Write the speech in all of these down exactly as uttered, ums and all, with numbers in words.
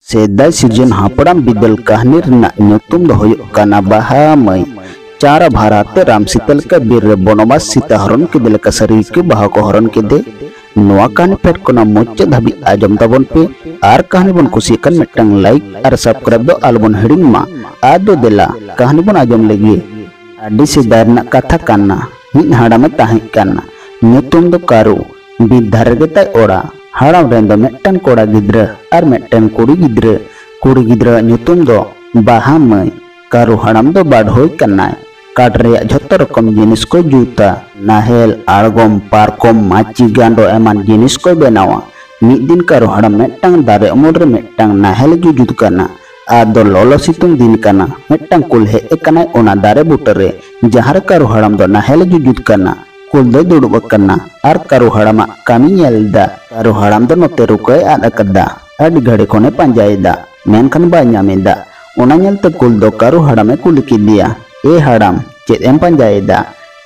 ᱥᱮᱫᱟᱭ ᱥᱤᱨᱡᱚᱱ ᱦᱟᱯᱲᱟᱢ ᱵᱤᱫᱟᱹᱞ ᱠᱟᱹᱦᱱᱤ ᱨᱮᱱᱟᱜ ᱧᱩᱛᱩᱢ ᱫᱚ ᱦᱩᱭᱩᱜ ᱠᱟᱱᱟ ᱵᱟᱦᱟ ᱢᱟᱹᱭ᱾ ᱪᱟᱨᱟ ᱵᱷᱟᱨᱟ ᱛᱮ ᱨᱟᱢ ᱥᱤᱛᱟᱹ ᱞᱮᱠᱟ ᱵᱤᱨ ᱨᱮ ᱵᱚᱱᱚᱵᱟᱥ ᱥᱤᱛᱟ ᱦᱚᱨᱚᱱ ᱠᱮᱫᱮ ᱞᱮᱠᱟ ᱥᱟᱹᱨᱤ ᱜᱮ ᱵᱟᱦᱟ ᱠᱚ ᱦᱚᱨᱚᱱ ᱠᱮᱫᱮ᱾ ᱱᱚᱣᱟ ᱠᱟᱹᱦᱱᱤ ᱯᱷᱮᱰ ᱠᱷᱚᱱᱟᱜ ᱢᱩᱪᱟᱹᱫ ᱫᱷᱟᱹᱵᱤᱡ ᱟᱸᱡᱚᱢ ᱛᱟᱵᱚᱱ ᱯᱮ᱾ ᱟᱨ ᱠᱟᱹᱦᱱᱤ ᱵᱚᱱ ᱠᱩᱥᱤᱭᱟᱜ ᱠᱷᱟᱱ ᱢᱤᱫᱴᱟᱝ ᱞᱟᱭᱤᱠ ᱟᱨ ᱥᱟᱵᱥᱠᱨᱟᱭᱤᱵ ᱫᱚ ᱟᱞᱚᱵᱚᱱ ᱦᱤᱲᱤᱧ ᱢᱟ᱾ ᱟᱫᱚ ᱫᱮᱞᱟ ᱠᱟᱹᱦᱱᱤ ᱵᱚᱱ ᱟᱸᱡᱚᱢ ᱞᱮᱜᱮ᱾ ᱟᱹᱰᱤ ᱥᱮᱫᱟᱭ ᱨᱮᱱᱟᱜ ᱠᱟᱛᱷᱟ ᱠᱟᱱᱟ᱾ ᱢᱤᱫ ᱦᱟᱲᱟᱢᱮ ᱛᱟᱦᱮᱸ ᱠᱟᱱᱟ, ᱧᱩᱛᱩᱢ ᱫᱚ ᱠᱟᱹᱨᱩ᱾ ᱵᱤᱨ ᱫᱷᱟᱨᱮ ᱨᱮᱜᱮ ᱛᱟᱭ ᱚᱲᱟᱜ᱾ ᱦᱟᱲᱟᱢ ᱨᱮᱱ ᱫᱚ ᱢᱤᱫᱴᱟᱝ ᱠᱚᱲᱟ ᱜᱤᱫᱽᱨᱟᱹ ᱟᱨ ᱢᱤᱫᱴᱟᱝ ᱠᱩᱲᱤ ᱜᱤᱫᱽᱨᱟᱹ᱾ ᱠᱩᱲᱤ ᱜᱤᱫᱽᱨᱟᱹᱣᱟᱜ ᱧᱩᱛᱩᱢ ᱫᱚ ᱵᱟᱦᱟ ᱢᱟᱹᱭ᱾ ᱠᱟᱹᱨᱩ ᱦᱟᱲᱟᱢ ᱫᱚ ᱵᱟᱰᱷᱳᱭ ᱠᱟᱱᱟᱭ᱾ ᱠᱟᱴ ᱨᱮᱭᱟᱜ ᱡᱷᱚᱛᱚ ᱨᱚᱠᱚᱢ ᱡᱤᱱᱤᱥ ᱠᱚ ᱡᱩᱛᱟ᱾ ᱱᱟᱦᱮᱞ, ᱟᱬᱜᱚᱢ, ᱯᱟᱨᱠᱚᱢ, ᱢᱟᱹᱪᱤ, ᱜᱟᱸᱰᱚ ᱮᱢᱟᱱ ᱡᱤᱱᱤᱥ ᱠᱚᱭ ᱵᱮᱱᱟᱣᱟ᱾ ᱢᱤᱫ ᱫᱤᱱ ᱠᱟᱹᱨᱩ ᱦᱟᱲᱟᱢ ᱢᱤᱫᱴᱟᱝ ᱫᱟᱨᱮ ᱩᱢᱩᱞ ᱨᱮ ᱢᱤᱫᱴᱟᱝ ᱱᱟᱦᱮᱞ ᱡᱩᱡᱩᱫ ᱠᱟᱱᱟ᱾ ᱟᱫᱚ ᱞᱚᱞᱚ ᱥᱤᱛᱩᱝ ᱫᱤᱱ ᱠᱟᱱᱟ᱾ ᱢᱤᱫᱴᱟᱝ ᱠᱩᱞ ᱦᱮᱡ ᱟᱠᱟᱱᱟᱭ ᱚᱱᱟ ᱫᱟᱨᱮ ᱵᱩᱴᱟᱹᱨᱮ, ᱡᱟᱦᱟᱸ ᱨᱮ ᱠᱟᱹᱨᱩ ᱦᱟᱲᱟᱢ ᱫᱚ ᱱᱟᱦᱮᱞ ᱡᱩᱡᱩᱫ ᱠᱟᱱᱟ᱾ ᱠᱩᱞ ᱫᱚᱭ ᱫᱩᱲᱩᱵ ᱟᱠᱟᱱᱟ ᱟᱨ ᱠᱟᱹᱨᱩ ᱦᱟᱲᱟᱢᱟᱜ ᱠᱟᱹᱢᱤ ᱧᱮᱞ ᱮᱫᱟ᱾ ᱠᱟᱹᱨᱩ ᱦᱟᱲᱟᱢ ᱫᱚ ᱱᱚᱛᱮ ᱨᱩᱠᱟᱹᱭ ᱟᱫ ᱟᱠᱟᱫᱟ᱾ ᱟᱹᱰᱤ ᱜᱷᱟᱹᱲᱤ ᱠᱷᱚᱱᱮ ᱯᱟᱸᱡᱟᱭᱮᱫᱟ, ᱢᱮᱱᱠᱷᱟᱱ ᱵᱟᱭ ᱧᱟᱢ ᱮᱫᱟ᱾ ᱚᱱᱟ ᱧᱮᱞᱛᱮ ᱠᱩᱞ ᱫᱚ ᱠᱟᱹᱨᱩ ᱦᱟᱲᱟᱢᱮ ᱠᱩᱞᱤ ᱠᱮᱫᱮᱭᱟ, "ᱮ ᱦᱟᱲᱟᱢ, ᱪᱮᱫ ᱮᱢ ᱯᱟᱸᱡᱟᱭᱮᱫᱟ?"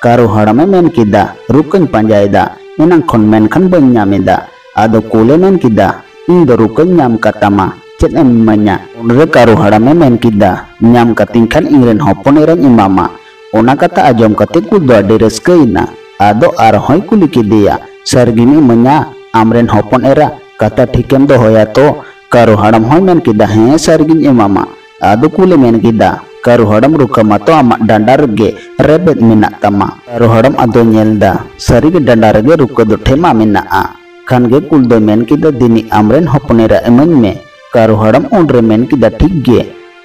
ᱠᱟᱹᱨᱩ ᱦᱟᱲᱟᱢᱮ ᱢᱮᱱ ᱠᱮᱫᱟ, "ᱨᱩᱠᱟᱹᱧ ᱯᱟᱸᱡᱟᱭᱮᱫᱟ, ᱮᱱᱟᱝ ᱠᱷᱚᱱ ᱢᱮᱱᱠᱷᱟᱱ ᱵᱟᱹᱧ ᱧᱟᱢ ᱮᱫᱟ᱾" ᱟᱫᱚ ᱠᱩᱞᱮ ᱢᱮᱱ ᱠᱮᱫᱟ, "ᱤᱧ ᱫᱚ ᱨᱩᱠᱟᱹᱧ ᱧᱟᱢ ᱠᱟᱛᱟᱢᱟ, ᱪᱮᱫ ᱮᱢ ᱤᱢᱟᱹᱧᱟ?" ᱩᱱᱨᱮ ᱠᱟᱹᱨᱩ ᱦᱟᱲᱟᱢᱮ ᱢᱮᱱ ᱠᱮᱫᱟ, "ᱧᱟᱢ ᱠᱟᱛᱤᱧ ᱠᱷᱟᱱ ᱤᱧ ᱨᱮᱱ ᱦᱚᱯᱚᱱ ᱮᱨᱟᱧ ᱮᱢᱟᱢᱟ᱾" ᱚᱱᱟ ᱠᱟᱛᱷᱟ ᱟᱸᱡᱚᱢ ᱠᱟᱛᱮ ᱠᱩᱞ ᱫᱚ ᱟᱹᱰᱤ ᱨᱟᱹᱥᱠᱟᱹᱭᱮᱱᱟ᱾ ᱟᱫᱚ ᱟᱨᱦᱚᱸᱭ ᱠᱩᱞᱤ ᱠᱮᱫᱮᱭᱟ, "ᱥᱟᱹᱨᱤᱜᱮᱢ ᱤᱢᱟᱹᱧᱟ ᱟᱢᱨᱮᱱ ᱦᱚᱯᱚᱱ ᱮᱨᱟ? ᱠᱟᱛᱷᱟ ᱴᱷᱤᱠᱮᱢ ᱫᱚᱦᱚᱭᱟ ᱛᱚ?" ᱠᱟᱹᱨᱩ ᱦᱟᱲᱟᱢ ᱦᱚᱸᱭ ᱢᱮᱱ ᱠᱮᱫᱟ, "ᱦᱮᱸ, ᱥᱟᱹᱨᱤᱜᱤᱧ ᱮᱢᱟᱢᱟ᱾" ᱟᱫᱚ ᱠᱩᱞᱮ ᱢᱮᱱ ᱠᱮᱫᱟ, "ᱠᱟᱹᱨᱩ ᱦᱟᱲᱟᱢ, ᱨᱩᱠᱟᱹ ᱢᱟᱛᱚ ᱟᱢᱟᱜ ᱰᱟᱸᱰᱟ ᱨᱮᱜᱮ ᱨᱮᱵᱮᱫ ᱢᱮᱱᱟᱜ ᱛᱟᱢᱟ᱾" ᱠᱟᱹᱨᱩ ᱦᱟᱲᱟᱢ ᱟᱫᱚᱭ ᱧᱮᱞ ᱮᱫᱟ, ᱥᱟᱹᱨᱤᱜᱮ ᱰᱟᱸᱰᱟ ᱨᱮᱜᱮ ᱨᱩᱠᱟᱹ ᱫᱚ ᱴᱷᱮᱢᱟ ᱢᱮᱱᱟᱜᱼᱟ᱾ ᱠᱷᱟᱱ ᱜᱮ ᱠᱩᱞ ᱫᱚᱭ ᱢᱮᱱ ᱠᱮᱫᱟ, "ᱫᱮᱱᱤ ᱟᱢᱨᱮᱱ ᱦᱚᱯᱚᱱ ᱮᱨᱟ ᱤᱢᱟᱹᱧ ᱢᱮ᱾" ᱠᱟᱹᱨᱩ ᱦᱟᱲᱟᱢ ᱩᱱᱨᱮ ᱢᱮᱱ ᱠᱮᱫᱟ, "ᱴᱷᱤᱠ ᱜᱮ,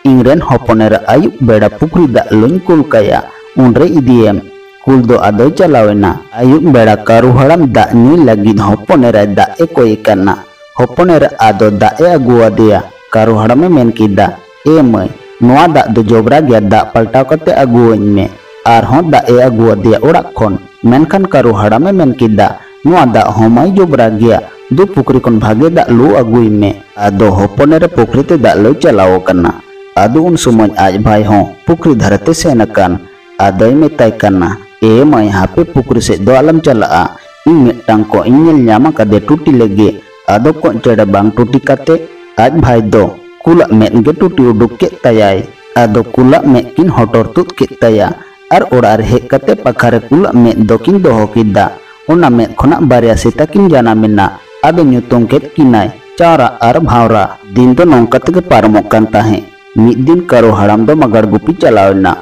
ᱤᱧᱨᱮᱱ ᱦᱚᱯᱚᱱ ᱮᱨᱟ ᱟᱹᱭᱩᱵ ᱵᱮᱲᱟ ᱯᱩᱠᱷᱨᱤ ᱫᱟᱜ ᱞᱩᱧ ᱠᱩᱞ ᱠᱟᱭᱟ, ᱩᱱᱨᱮ ᱤᱫᱤᱭᱮᱢ᱾" ᱠᱩᱞ ᱫᱚ ᱟᱫᱚᱭ ᱪᱟᱞᱟᱣ ᱮᱱᱟ᱾ ᱟᱹᱭᱩᱵ ᱵᱮᱲᱟ ᱠᱟᱹᱨᱩ ᱦᱟᱲᱟᱢ ᱫᱟᱜ ᱧᱩᱭ ᱞᱟᱹᱜᱤᱫ ᱦᱚᱯᱚᱱ ᱮᱨᱟᱭ ᱫᱟᱜ ᱮ ᱠᱚᱭᱮ ᱠᱟᱱᱟ᱾ ᱦᱚᱯᱚᱱ ᱮᱨᱟ ᱟᱫᱚ ᱫᱟᱜ ᱮ ᱟᱹᱜᱩ ᱟᱫᱮᱭᱟ᱾ ᱠᱟᱹᱨᱩ ᱦᱟᱲᱟᱢᱮ ᱢᱮᱱ ᱠᱮᱫᱟ, "ᱮ ᱢᱟᱹᱭ, ᱱᱚᱣᱟ ᱫᱟᱜ ᱫᱚ ᱡᱚᱵᱽᱨᱟ ᱜᱮᱭᱟ, ᱫᱟᱜ ᱯᱟᱞᱴᱟᱣ ᱠᱟᱛᱮ ᱟᱹᱜᱩᱣᱟᱹᱧ ᱢᱮ᱾" ᱟᱨᱦᱚᱸ ᱫᱟᱜ ᱮ ᱟᱹᱜᱩ ᱟᱫᱮᱭᱟ ᱚᱲᱟᱜ ᱠᱷᱚᱱ᱾ ᱢᱮᱱᱠᱷᱟᱱ ᱠᱟᱹᱨᱩ ᱦᱟᱲᱟᱢᱮ ᱢᱮᱱ ᱠᱮᱫᱟ, "ᱱᱚᱣᱟ ᱫᱟᱜ ᱦᱚᱸ ᱢᱟᱹᱭ ᱡᱚᱵᱽᱨᱟ ᱜᱮᱭᱟ, ᱫᱩ ᱯᱩᱠᱷᱨᱤ ᱠᱷᱚᱱ ᱵᱷᱟᱜᱮ ᱫᱟᱜ ᱞᱩ ᱟᱹᱜᱩᱭ ᱢᱮ᱾" ᱟᱫᱚ ᱦᱚᱯᱚᱱ ᱮᱨᱟ ᱯᱩᱠᱷᱨᱤ ᱛᱮ ᱫᱟᱜ ᱞᱩᱭ ᱪᱟᱞᱟᱣ ᱟᱠᱟᱱᱟ᱾ ᱟᱫᱚ ᱩᱱ ᱥᱚᱢᱚᱭ ᱟᱡ ᱵᱷᱟᱭ ᱦᱚᱸ ᱯᱩᱠᱷᱨᱤ ᱫᱷᱟᱨᱮ ᱛᱮ ᱥᱮᱱ ᱟᱠᱟᱱ᱾ ᱟᱫᱚᱭ ᱢᱮᱛᱟᱭ ᱠᱟᱱᱟ, "ᱮ ᱢᱟᱹᱭ, ᱦᱟᱯᱮ ᱯᱩᱠᱷᱨᱤ ᱥᱮᱫ ᱫᱚ ᱟᱞᱚᱢ ᱪᱟᱞᱟᱜᱼᱟ, ᱤᱧ ᱢᱤᱫᱴᱟᱝ ᱠᱚᱜ ᱤᱧ ᱧᱮᱞ ᱧᱟᱢ ᱟᱠᱟᱫᱮ ᱴᱩᱴᱤ ᱞᱟᱹᱜᱤᱫ᱾" ᱟᱫᱚ ᱠᱚᱜ ᱪᱮᱬᱮ ᱵᱟᱝ ᱴᱩᱴᱤ ᱠᱟᱛᱮ ᱟᱡ ᱵᱷᱟᱭ ᱫᱚ ᱠᱩᱞᱟᱜ ᱢᱮᱫ ᱜᱮ ᱴᱩᱴᱤ ᱩᱰᱩᱠ ᱠᱮᱫ ᱛᱟᱭᱟᱭ᱾ ᱟᱫᱚ ᱠᱩᱞᱟᱜ ᱢᱮᱫ ᱠᱤᱱ ᱦᱚᱴᱚᱨ ᱛᱩᱫ ᱠᱮᱫ ᱛᱟᱭᱟ ᱟᱨ ᱚᱲᱟᱜ ᱨᱮ ᱦᱮᱡ ᱠᱟᱛᱮ ᱯᱟᱠᱷᱟ ᱨᱮ ᱠᱩᱞᱟᱜ ᱢᱮᱫ ᱫᱚᱠᱤᱱ ᱫᱚᱦᱚ ᱠᱮᱫᱟ᱾ ᱚᱱᱟ ᱢᱮᱫ ᱠᱷᱚᱱᱟᱜ ᱵᱟᱨᱭᱟ ᱥᱮᱛᱟ ᱠᱤᱱ ᱡᱟᱱᱟᱢ ᱮᱱᱟ᱾ ᱟᱫᱚ ᱧᱩᱛᱩᱢ ᱠᱮᱫ ᱠᱤᱱᱟᱭ ᱪᱟᱣᱨᱟ ᱟᱨ ᱵᱷᱟᱣᱨᱟ᱾ ᱫᱤᱱ ᱫᱚ ᱱᱚᱝᱠᱟ ᱛᱮᱜᱮ ᱯᱟᱨᱚᱢᱚᱜ ᱠᱟᱱ ᱛᱟᱦᱮᱸᱫ᱾ ᱢᱤᱫ ᱫᱤᱱ ᱠᱟᱹᱨᱩ ᱦᱟᱲᱟᱢ ᱫᱚ ᱢᱟᱜᱟᱲ ᱜᱩᱯᱤ ᱪᱟᱞᱟᱣ ᱮᱱᱟ᱾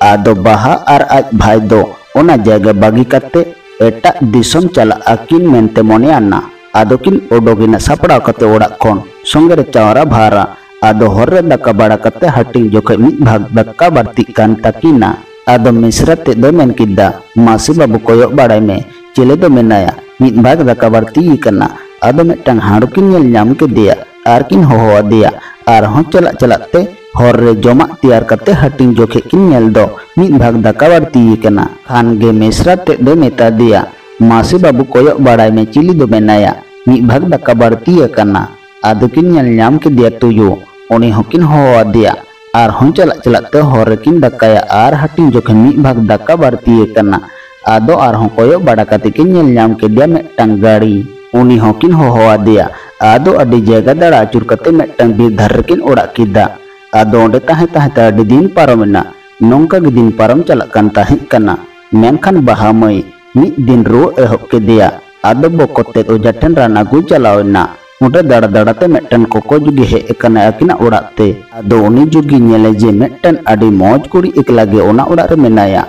ᱟᱫᱚ ᱵᱟᱦᱟ ᱟᱨ ᱟᱡ ᱵᱷᱟᱭ ᱫᱚ ᱚᱱᱟ ᱡᱟᱭᱜᱟ ᱵᱟᱹᱜᱤ ᱠᱟᱛᱮ ᱮᱴᱟᱜ ᱫᱤᱥᱚᱢ ᱪᱟᱞᱟᱜ ᱟᱹᱠᱤᱱ ᱢᱮᱱᱛᱮ ᱢᱚᱱᱮ ᱟᱱᱟ᱾ ᱟᱫᱚ ᱠᱤᱱ ᱚᱰᱚᱠ ᱮᱱᱟ ᱥᱟᱯᱲᱟᱣ ᱠᱟᱛᱮ ᱚᱲᱟᱜ ᱠᱷᱚᱱ᱾ ᱥᱚᱸᱜᱮ ᱨᱮ ᱪᱟᱣᱨᱟ ᱵᱷᱟᱣᱨᱟ᱾ ᱟᱫᱚ ᱦᱚᱨ ᱨᱮ ᱫᱟᱠᱟ ᱵᱟᱲᱟ ᱠᱟᱛᱮ ᱦᱟᱹᱴᱤᱧ ᱡᱚᱠᱷᱮᱡ ᱢᱤᱫ ᱵᱷᱟᱜᱽ ᱫᱟᱠᱟ ᱵᱟᱹᱲᱛᱤᱜ ᱠᱟᱱ ᱛᱟᱹᱠᱤᱱᱟ᱾ ᱟᱫᱚ ᱢᱤᱥᱨᱟ ᱛᱮᱫ ᱫᱚᱭ ᱢᱮᱱ ᱠᱮᱫᱟ, "ᱢᱟᱹᱥᱤ ᱵᱟᱹᱵᱩ, ᱠᱚᱭᱚᱜ ᱵᱟᱲᱟᱭ ᱢᱮ, ᱪᱮᱞᱮ ᱫᱚ ᱢᱮᱱᱟᱭᱟ, ᱢᱤᱫ ᱵᱷᱟᱜᱽ ᱫᱟᱠᱟ ᱵᱟᱹᱲᱛᱤ ᱟᱠᱟᱱᱟ᱾" ᱟᱫᱚ ᱢᱤᱫᱴᱟᱝ ᱦᱟᱹᱬᱩ ᱠᱤᱱ ᱧᱮᱞ ᱧᱟᱢ ᱠᱮᱫᱮᱭᱟ ᱟᱨ ᱠᱤᱱ ᱦᱚᱦᱚ ᱟᱫᱮᱭᱟ᱾ ᱟᱨᱦᱚᱸ ᱪᱟᱞᱟᱜ ᱪᱟᱞᱟᱜ ᱛᱮ ᱦᱚᱨ ᱨᱮ ᱡᱚᱢᱟᱜ ᱛᱮᱭᱟᱨ ᱠᱟᱛᱮ ᱦᱟᱹᱴᱤᱧ ᱡᱚᱠᱷᱮᱡ ᱠᱤᱱ ᱧᱮᱞ ᱫᱚ ᱢᱤᱫ ᱵᱷᱟᱜᱽ ᱫᱟᱠᱟ ᱵᱟᱹᱲᱛᱤ ᱟᱠᱟᱱᱟ᱾ ᱠᱷᱟᱱ ᱜᱮ ᱢᱤᱥᱨᱟ ᱛᱮᱫ ᱫᱚᱭ ᱢᱮᱛᱟ ᱫᱮᱭᱟ, "ᱢᱟᱹᱥᱤ ᱵᱟᱹᱵᱩ, ᱠᱚᱭᱚᱜ ᱵᱟᱲᱟᱭ ᱢᱮ, ᱪᱤᱞᱤ ᱫᱚ ᱢᱮᱱᱟᱭᱟ, ᱢᱤᱫ ᱵᱷᱟᱜᱽ ᱫᱟᱠᱟ ᱵᱟᱹᱲᱛᱤ ᱟᱠᱟᱱᱟ᱾" ᱟᱫᱚ ᱠᱤᱱ ᱧᱮᱞ ᱧᱟᱢ ᱠᱮᱫᱮᱭᱟ ᱛᱩᱭᱩ, ᱩᱱᱤ ᱦᱚᱸᱠᱤᱱ ᱦᱚᱦᱚ ᱟᱫᱮᱭᱟ᱾ ᱟᱨᱦᱚᱸ ᱪᱟᱞᱟᱜ ᱪᱟᱞᱟᱜ ᱛᱮ ᱦᱚᱨ ᱨᱮᱠᱤᱱ ᱫᱟᱠᱟᱭᱟ ᱟᱨ ᱦᱟᱹᱴᱤᱧ ᱡᱚᱠᱷᱮᱡ ᱢᱤᱫ ᱵᱷᱟᱜᱽ ᱫᱟᱠᱟ ᱵᱟᱹᱲᱛᱤ ᱟᱠᱟᱱᱟ᱾ ᱟᱫᱚ ᱟᱨᱦᱚᱸ ᱠᱚᱭᱚᱜ ᱵᱟᱲᱟ ᱠᱟᱛᱮ ᱠᱤᱱ ᱧᱮᱞ ᱧᱟᱢ ᱠᱮᱫᱮᱭᱟ ᱢᱤᱫᱴᱟᱝ ᱜᱟᱹᱲᱤ, ᱩᱱᱤ ᱦᱚᱸᱠᱤᱱ ᱦᱚᱦᱚ ᱟᱫᱮᱭᱟ᱾ ᱟᱫᱚ ᱟᱹᱰᱤ ᱡᱟᱭᱜᱟ ᱫᱟᱬᱟ ᱟᱹᱪᱩᱨ ᱠᱟᱛᱮ ᱢᱤᱫᱴᱟᱝ ᱵᱤᱨ ᱫᱷᱟᱨᱮ ᱨᱮᱠᱤᱱ ᱚᱲᱟᱜ ᱠᱮᱫᱟ᱾ ᱟᱫᱚ ᱚᱸᱰᱮ ᱛᱟᱦᱮᱸ ᱛᱟᱦᱮᱸ ᱛᱮ ᱟᱹᱰᱤ ᱫᱤᱱ ᱯᱟᱨᱚᱢ ᱮᱱᱟ᱾ ᱱᱚᱝᱠᱟ ᱜᱮ ᱫᱤᱱ ᱯᱟᱨᱚᱢ ᱪᱟᱞᱟᱜ ᱠᱟᱱ ᱛᱟᱦᱮᱸ ᱠᱟᱱᱟ᱾ ᱢᱮᱱᱠᱷᱟᱱ ᱵᱟᱦᱟ ᱢᱟᱹᱭ ᱢᱤᱫ ᱫᱤᱱ ᱨᱩᱣᱟᱹ ᱮᱦᱚᱵ ᱠᱮᱫᱮᱭᱟ᱾ ᱟᱫᱚ ᱵᱚᱠᱚᱛ ᱛᱮᱫ ᱚᱡᱷᱟ ᱴᱷᱮᱱ ᱨᱟᱱ ᱟᱹᱜᱩᱭ ᱪᱟᱞᱟᱣ ᱮᱱᱟ᱾ ᱚᱸᱰᱮ ᱫᱟᱬᱟ ᱫᱟᱬᱟ ᱛᱮ ᱢᱤᱫᱴᱮᱱ ᱠᱚᱠᱚ ᱡᱩᱜᱤ ᱦᱮᱡ ᱟᱠᱟᱱᱟᱭ ᱟᱹᱠᱤᱱᱟᱜ ᱚᱲᱟᱜ ᱛᱮ᱾ ᱟᱫᱚ ᱩᱱᱤ ᱡᱩᱜᱤ ᱧᱮᱞᱮ ᱡᱮ ᱢᱤᱫᱴᱮᱱ ᱟᱹᱰᱤ ᱢᱚᱡᱽ ᱠᱩᱲᱤ ᱮᱠᱞᱟ ᱜᱮ ᱚᱱᱟ ᱚᱲᱟᱜ ᱨᱮ ᱢᱮᱱᱟᱭᱟ᱾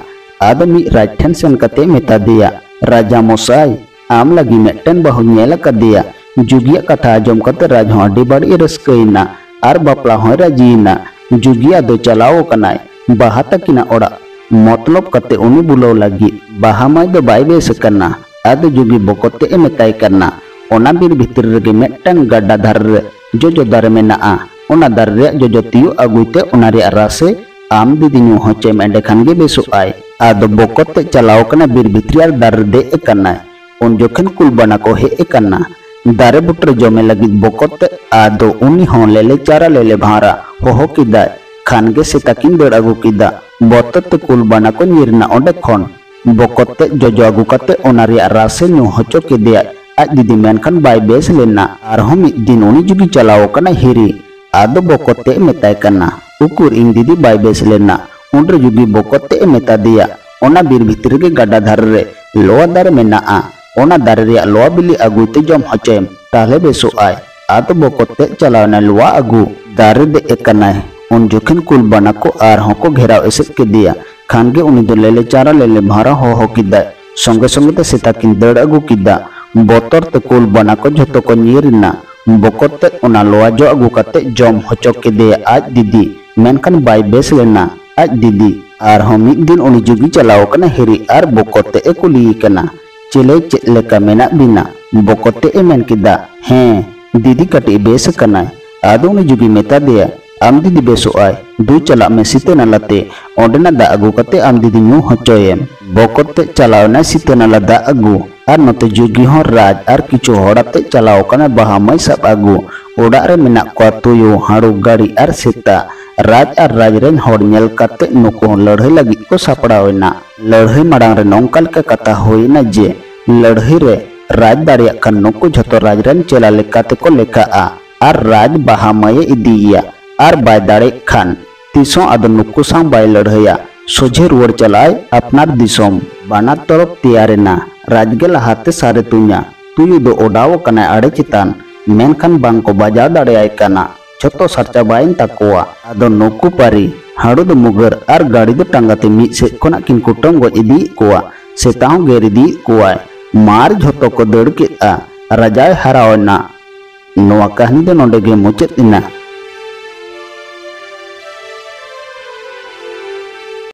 ᱟᱫᱚ ᱢᱤᱫ ᱨᱟᱡᱽ ᱴᱷᱮᱱ ᱥᱮᱱ ᱠᱟᱛᱮ ᱢᱮᱛᱟ ᱫᱮᱭᱟ, "ᱨᱟᱡᱟ ᱢᱚᱥᱟᱭ, ᱟᱢ ᱞᱟᱹᱜᱤᱫ ᱢᱤᱫᱴᱮᱱ ᱵᱟᱹᱦᱩᱧ ᱧᱮᱞ ᱟᱠᱟᱫᱮᱭᱟ᱾" ᱡᱩᱜᱤᱭᱟᱜ ᱠᱟᱛᱷᱟ ᱟᱸᱡᱚᱢ ᱠᱟᱛᱮ ᱨᱟᱡᱽ ᱦᱚᱸ ᱟᱹᱰᱤ ᱵᱟᱹᱲᱤᱡ ᱮ ᱨᱟᱹᱥᱠᱟᱹᱭᱮᱱᱟ ᱟᱨ ᱵᱟᱯᱞᱟ ᱦᱚᱸᱭ ᱨᱟᱹᱡᱤᱭᱮᱱᱟ᱾ ᱡᱩᱜᱤ ᱟᱫᱚ ᱪᱟᱞᱟᱣ ᱟᱠᱟᱱᱟᱭ ᱵᱟᱦᱟ ᱛᱟᱹᱠᱤᱱᱟᱜ ᱚᱲᱟᱜ᱾ ᱢᱚᱛᱞᱚᱵ ᱠᱟᱛᱮ ᱩᱱᱤ ᱵᱩᱞᱟᱹᱣ ᱞᱟᱹᱜᱤᱫ᱾ ᱵᱟᱦᱟ ᱢᱟᱹᱭ ᱫᱚ ᱵᱟᱭ ᱵᱮᱥ ᱟᱠᱟᱱᱟ᱾ ᱟᱫᱚ ᱡᱩᱜᱤ ᱵᱚᱠᱚᱛ ᱛᱮᱫ ᱮ ᱢᱮᱛᱟᱭ ᱠᱟᱱᱟ, ᱚᱱᱟ ᱵᱤᱨ ᱵᱷᱤᱛᱨᱤ ᱨᱮᱜᱮ ᱢᱤᱫᱴᱟᱝ ᱜᱟᱰᱟ ᱫᱷᱟᱨᱮ ᱨᱮ ᱡᱚᱡᱚ ᱫᱟᱨᱮ ᱢᱮᱱᱟᱜᱼᱟ᱾ ᱚᱱᱟ ᱫᱟᱨᱮ ᱨᱮᱭᱟᱜ ᱡᱚᱡᱚ ᱛᱤᱭᱳᱜ ᱟᱹᱜᱩᱭ ᱛᱮ ᱚᱱᱟ ᱨᱮᱭᱟᱜ ᱨᱟᱥᱮ ᱟᱢ ᱫᱤᱫᱤ ᱧᱩ ᱦᱚᱪᱚᱭ ᱢᱮ, ᱮᱸᱰᱮᱠᱷᱟᱱ ᱜᱮ ᱵᱮᱥᱚᱜ ᱟᱭ᱾ ᱟᱫᱚ ᱵᱚᱠᱚᱛ ᱛᱮᱫ ᱪᱟᱞᱟᱣ ᱟᱠᱟᱱᱟ ᱵᱤᱨ ᱵᱷᱤᱛᱨᱤ ᱟᱨ ᱫᱟᱨᱮ ᱨᱮ ᱫᱮᱡ ᱟᱠᱟᱱᱟᱭ᱾ ᱩᱱ ᱡᱚᱠᱷᱮᱱ ᱠᱩᱞ ᱵᱟᱱᱟ ᱠᱚ ᱦᱮᱡ ᱟᱠᱟᱱᱟ ᱫᱟᱨᱮ ᱵᱩᱴᱟᱹᱨᱮ ᱡᱚᱢᱮ ᱞᱟᱹᱜᱤᱫ ᱵᱚᱠᱚᱛ ᱛᱮᱫ᱾ ᱟᱫᱚ ᱩᱱᱤ ᱦᱚᱸ ᱞᱮᱞᱮ ᱪᱟᱨᱟ ᱞᱮᱞᱮ ᱵᱷᱟᱸᱨᱟ ᱦᱚᱦᱚ ᱠᱮᱫᱟᱭ᱾ ᱠᱷᱟᱱ ᱜᱮ ᱥᱮᱛᱟ ᱠᱤᱱ ᱫᱟᱹᱲ ᱟᱹᱜᱩ ᱠᱮᱫᱟ᱾ ᱵᱚᱛᱚᱨ ᱛᱮ ᱠᱩᱞ ᱵᱟᱱᱟ ᱠᱚ ᱧᱤᱨ ᱮᱱᱟ ᱚᱸᱰᱮ ᱠᱷᱚᱱ᱾ ᱵᱚᱠᱚᱛ ᱛᱮᱫ ᱡᱚᱡᱚ ᱟᱹᱜᱩ ᱠᱟᱛᱮ ᱚᱱᱟ ᱨᱮᱭᱟᱜ ᱨᱟᱥᱮ ᱧᱩ ᱦᱚᱪᱚ ᱠᱮᱫᱮᱭᱟᱭ ᱟᱡ ᱫᱤᱫᱤ, ᱢᱮᱱᱠᱷᱟᱱ ᱵᱟᱭ ᱵᱮᱥ ᱞᱮᱱᱟ᱾ ᱟᱨᱦᱚᱸ ᱢᱤᱫ ᱫᱤᱱ ᱩᱱᱤ ᱡᱩᱜᱤ ᱪᱟᱞᱟᱣ ᱟᱠᱟᱱᱟ ᱦᱤᱨᱤ᱾ ᱟᱫᱚ ᱵᱚᱠᱚᱛ ᱛᱮᱫ ᱮ ᱢᱮᱛᱟᱭ ᱠᱟᱱᱟ, ᱩᱠᱩᱨ, ᱤᱧ ᱫᱤᱫᱤ ᱵᱟᱭ ᱵᱮᱥ ᱞᱮᱱᱟ? ᱩᱱᱨᱮ ᱡᱩᱜᱤ ᱵᱚᱠᱚᱛ ᱛᱮᱫ ᱮ ᱢᱮᱛᱟ ᱫᱮᱭᱟ, ᱚᱱᱟ ᱵᱤᱨ ᱵᱷᱤᱛᱨᱤ ᱨᱮᱜᱮ ᱜᱟᱰᱟ ᱫᱷᱟᱨᱮ ᱨᱮ ᱞᱚᱣᱟ ᱫᱟᱨᱮ ᱢᱮᱱᱟᱜᱼᱟ, ᱚᱱᱟ ᱫᱟᱨᱮ ᱨᱮᱭᱟᱜ ᱞᱚᱣᱟ ᱵᱤᱞᱤ ᱟᱹᱜᱩᱭ ᱛᱮ ᱡᱚᱢ ᱦᱚᱪᱚᱭᱮᱢ, ᱛᱟᱦᱞᱮ ᱵᱮᱥᱚᱜ ᱟᱭ᱾ ᱟᱫᱚ ᱵᱚᱠᱚᱛ ᱛᱮᱫ ᱪᱟᱞᱟᱣ ᱮᱱᱟᱭ ᱞᱚᱣᱟ ᱟᱹᱜᱩ᱾ ᱫᱟᱨᱮ ᱫᱮᱡ ᱟᱠᱟᱱᱟᱭ᱾ ᱩᱱ ᱡᱚᱠᱷᱮᱱ ᱠᱩᱞ ᱵᱟᱱᱟ ᱠᱚ ᱟᱨᱦᱚᱸ ᱠᱚ ᱜᱷᱮᱨᱟᱣ ᱮᱥᱮᱫ ᱠᱮᱫᱮᱭᱟ᱾ ᱠᱷᱟᱱ ᱜᱮ ᱩᱱᱤ ᱫᱚ ᱞᱮᱞᱮ ᱪᱟᱨᱟ ᱞᱮᱞᱮ ᱵᱷᱟᱨᱟ ᱦᱚᱦᱚ ᱠᱮᱫᱟᱭ᱾ ᱥᱚᱸᱜᱮ ᱥᱚᱸᱜᱮ ᱛᱮ ᱥᱮᱛᱟ ᱠᱤᱱ ᱫᱟᱹᱲ ᱟᱹᱜᱩ ᱠᱮᱫᱟ᱾ ᱵᱚᱛᱚᱨ ᱛᱮ ᱠᱩᱞ ᱵᱟᱱᱟ ᱠᱚ ᱡᱷᱚᱛᱚ ᱠᱚ ᱧᱤᱨ ᱮᱱᱟ᱾ ᱵᱚᱠᱚᱛ ᱛᱮᱫ ᱚᱱᱟ ᱞᱚᱣᱟ ᱡᱚ ᱟᱹᱜᱩ ᱠᱟᱛᱮ ᱡᱚᱢ ᱦᱚᱪᱚ ᱠᱮᱫᱮᱭᱟ ᱟᱡ ᱫᱤᱫᱤ, ᱢᱮᱱᱠᱷᱟᱱ ᱵᱟᱭ ᱵᱮᱥ ᱞᱮᱱᱟ ᱟᱡ ᱫᱤᱫᱤ᱾ ᱟᱨᱦᱚᱸ ᱢᱤᱫ ᱫᱤᱱ ᱩᱱᱤ ᱡᱩᱜᱤ ᱪᱟᱞᱟᱣ ᱟᱠᱟᱱᱟ ᱦᱤᱨᱤ ᱟᱨ ᱵᱚᱠᱚᱛ ᱛᱮᱫ ᱮ ᱠᱩᱞᱤᱭᱮ ᱠᱟᱱᱟ, ᱪᱮᱞᱮ, ᱪᱮᱫ ᱞᱮᱠᱟ ᱢᱮᱱᱟᱜ ᱵᱤᱱᱟ? ᱵᱚᱠᱚᱛ ᱛᱮᱫ ᱮ ᱢᱮᱱ ᱠᱮᱫᱟ, ᱦᱮᱸ, ᱫᱤᱫᱤ ᱠᱟᱹᱴᱤᱡ ᱵᱮᱥ ᱟᱠᱟᱱᱟᱭ᱾ ᱟᱫᱚ ᱩᱱᱤ ᱡᱩᱜᱤ ᱢᱮᱛᱟ ᱫᱮᱭᱟ, ᱟᱢ ᱫᱤᱫᱤ ᱵᱮᱥᱚᱜ ᱟᱭ, ᱫᱩ ᱪᱟᱞᱟᱜ ᱢᱮ ᱥᱤᱛᱟᱹ ᱱᱟᱞᱟ ᱛᱮ, ᱚᱸᱰᱮᱱᱟᱜ ᱫᱟᱜ ᱟᱹᱜᱩ ᱠᱟᱛᱮ ᱟᱢ ᱫᱤᱫᱤ ᱧᱩ ᱦᱚᱪᱚᱭᱮᱢ᱾ ᱵᱚᱠᱚᱛ ᱛᱮᱫ ᱪᱟᱞᱟᱣ ᱮᱱᱟᱭ ᱥᱤᱛᱟᱹ ᱱᱟᱞᱟ ᱫᱟᱜ ᱟᱹᱜᱩ᱾ ᱟᱨ ᱱᱚᱛᱮ ᱡᱩᱜᱤ ᱦᱚᱸ ᱨᱟᱡᱽ ᱟᱨ ᱠᱤᱪᱷᱩ ᱦᱚᱲ ᱟᱛᱮ ᱪᱟᱞᱟᱣ ᱟᱠᱟᱱᱟᱭ ᱵᱟᱦᱟ ᱢᱟᱹᱭ ᱥᱟᱵ ᱟᱹᱜᱩ᱾ ᱚᱲᱟᱜ ᱨᱮ ᱢᱮᱱᱟᱜ ᱠᱚᱣᱟ ᱛᱩᱭᱩ, ᱦᱟᱹᱲᱩ, ᱜᱟᱹᱲᱤ ᱟᱨ ᱥᱮᱛᱟ᱾ ᱨᱟᱡᱽ ᱟᱨ ᱨᱟᱡᱽ ᱨᱮᱱ ᱦᱚᱲ ᱧᱮᱞ ᱠᱟᱛᱮ ᱱᱩᱠᱩ ᱦᱚᱸ ᱞᱟᱹᱲᱦᱟᱹᱭ ᱞᱟᱹᱜᱤᱫ ᱠᱚ ᱥᱟᱯᱲᱟᱣ ᱮᱱᱟ᱾ ᱞᱟᱹᱲᱦᱟᱹᱭ ᱢᱟᱲᱟᱝ ᱨᱮ ᱱᱚᱝᱠᱟ ᱞᱮᱠᱟ ᱠᱟᱛᱷᱟ ᱦᱩᱭ ᱮᱱᱟ ᱡᱮ, ᱞᱟᱹᱲᱦᱟᱹᱭ ᱨᱮ ᱨᱟᱡᱽ ᱫᱟᱲᱮᱭᱟᱜ ᱠᱷᱟᱱ ᱱᱩᱠᱩ ᱡᱷᱚᱛᱚ ᱨᱟᱡᱽ ᱨᱮᱱ ᱪᱮᱞᱟ ᱞᱮᱠᱟ ᱛᱮᱠᱚ ᱞᱮᱠᱷᱟᱜᱼᱟ ᱟᱨ ᱨᱟᱡᱽ ᱵᱟᱦᱟ ᱢᱟᱹᱭᱮ ᱤᱫᱤᱭᱮᱭᱟ᱾ ᱟᱨ ᱵᱟᱭ ᱫᱟᱲᱮᱜ ᱠᱷᱟᱱ ᱛᱤᱥᱦᱚᱸ ᱟᱫᱚ ᱱᱩᱠᱩ ᱥᱟᱶ ᱵᱟᱭ ᱞᱟᱹᱲᱦᱟᱹᱭᱟ, ᱥᱚᱡᱷᱮ ᱨᱩᱣᱟᱹᱲ ᱪᱟᱞᱟᱜᱼᱟᱭ ᱟᱯᱱᱟᱨ ᱫᱤᱥᱚᱢ᱾ ᱵᱟᱱᱟᱨ ᱛᱚᱨᱚᱯ ᱛᱮᱭᱟᱨ ᱮᱱᱟ᱾ ᱨᱟᱡᱽ ᱜᱮ ᱞᱟᱦᱟᱛᱮ ᱥᱟᱨᱮ ᱛᱩᱧᱟ᱾ ᱛᱩᱭᱩ ᱫᱚ ᱚᱰᱟᱣ ᱟᱠᱟᱱᱟᱭ ᱟᱲᱮ ᱪᱮᱛᱟᱱ, ᱢᱮᱱᱠᱷᱟᱱ ᱵᱟᱝ ᱠᱚ ᱵᱟᱡᱟᱣ ᱫᱟᱲᱮᱭᱟᱭ ᱠᱟᱱᱟ᱾ ᱡᱷᱚᱛᱚ ᱥᱟᱨ ᱪᱟᱵᱟᱭᱮᱱ ᱛᱟᱠᱚᱣᱟ᱾ ᱟᱫᱚ ᱱᱩᱠᱩ ᱯᱟᱹᱨᱤ, ᱦᱟᱹᱲᱩ ᱫᱚ ᱢᱩᱜᱟᱹᱨ ᱟᱨ ᱜᱟᱹᱲᱤ ᱫᱚ ᱴᱟᱸᱜᱟ ᱛᱮ ᱢᱤᱫ ᱥᱮᱫ ᱠᱷᱚᱱᱟᱜ ᱠᱤᱱ ᱠᱩᱴᱟᱹᱢ ᱜᱚᱡ ᱤᱫᱤᱭᱮᱫ ᱠᱚᱣᱟ᱾ ᱥᱮᱛᱟ ᱦᱚᱸ ᱜᱮᱨ ᱤᱫᱤᱭᱮᱫ ᱠᱚᱣᱟᱭ᱾ ᱢᱟᱨ ᱡᱷᱚᱛᱚ ᱠᱚ ᱫᱟᱹᱲ ᱠᱮᱫᱼᱟ᱾ ᱨᱟᱡᱟᱭ ᱦᱟᱨᱟᱣ ᱮᱱᱟ᱾ ᱱᱚᱣᱟ ᱠᱟᱹᱦᱱᱤ ᱫᱚ ᱱᱚᱰᱮ ᱜᱮ ᱢᱩᱪᱟᱹᱫ ᱮᱱᱟ᱾